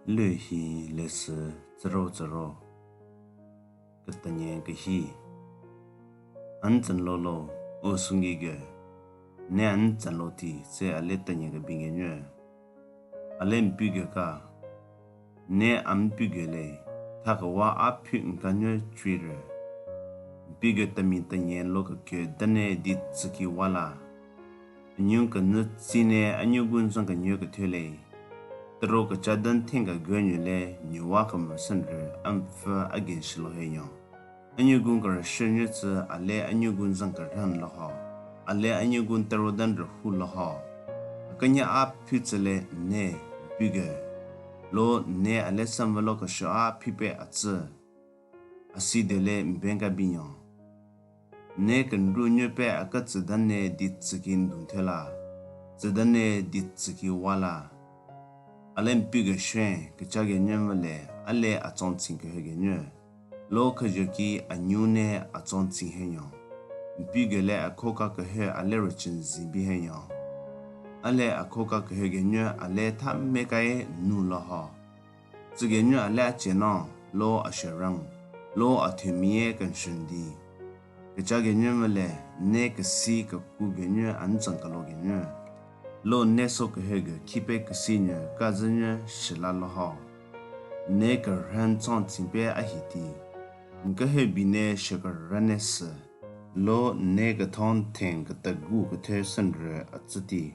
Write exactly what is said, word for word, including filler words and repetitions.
Lü hi lesü tsüro tsüro. Ketanye kehi. An tsenlolo, o sungi ge. Ne an tsenlo ti se a le tanye kebinge nyü. A le mpi ge ka. Ne an mpi ge le, tha kewa a phi nka nyü chüre. Mpi ge temi tanye lo kekyo dane di tsüki wala. Anyun kenü tsine anyugun zang kenyü kethele. Tero kecha den thenga gönyu le nyuwa kemesen re amfü agen shilo he nyo. Anyugun kereshü nyü tsü a le anyugun zang kerhan lo ho. A le anyugun tero den rehu lo ho. Akenya a phi tsü le ne mpi ge. Lo ne a le samvelo kesho a phi pe a tsü. A si de le mben ka binyo. Ne kenru nyü pe a ka tsü dane di tsüki ndun thela. Tsü dane di tsüki wala. A le mpi ge shwen, kecha ge nyü mvü le, a le a tsong tsing kehe ge nyü. Lo khejo ki a nyu ne a tsong tsing he nyo. Mpi ge le a khoka kehe a le rüchen zin bi he nyo. A le a khoka kehe ge nyü a le tha me ka ye nu lo ho. Tsü ge nyü a le a che no, lo a she rang, lo a thü mi ye kenshün di. Kecha ge nyü mvü le, ne kesi keku ge nyü an tsang kelo ge nyü. Lo ne so kehe ge khipe kesi nyü ka zü nyü shila lo ho. Ne kerhen tsong tsing pe a hi ti. Nkehe bi ne she kerhen ne sü. Lo ne kethon theng ketegu kethe senre a tsü ti.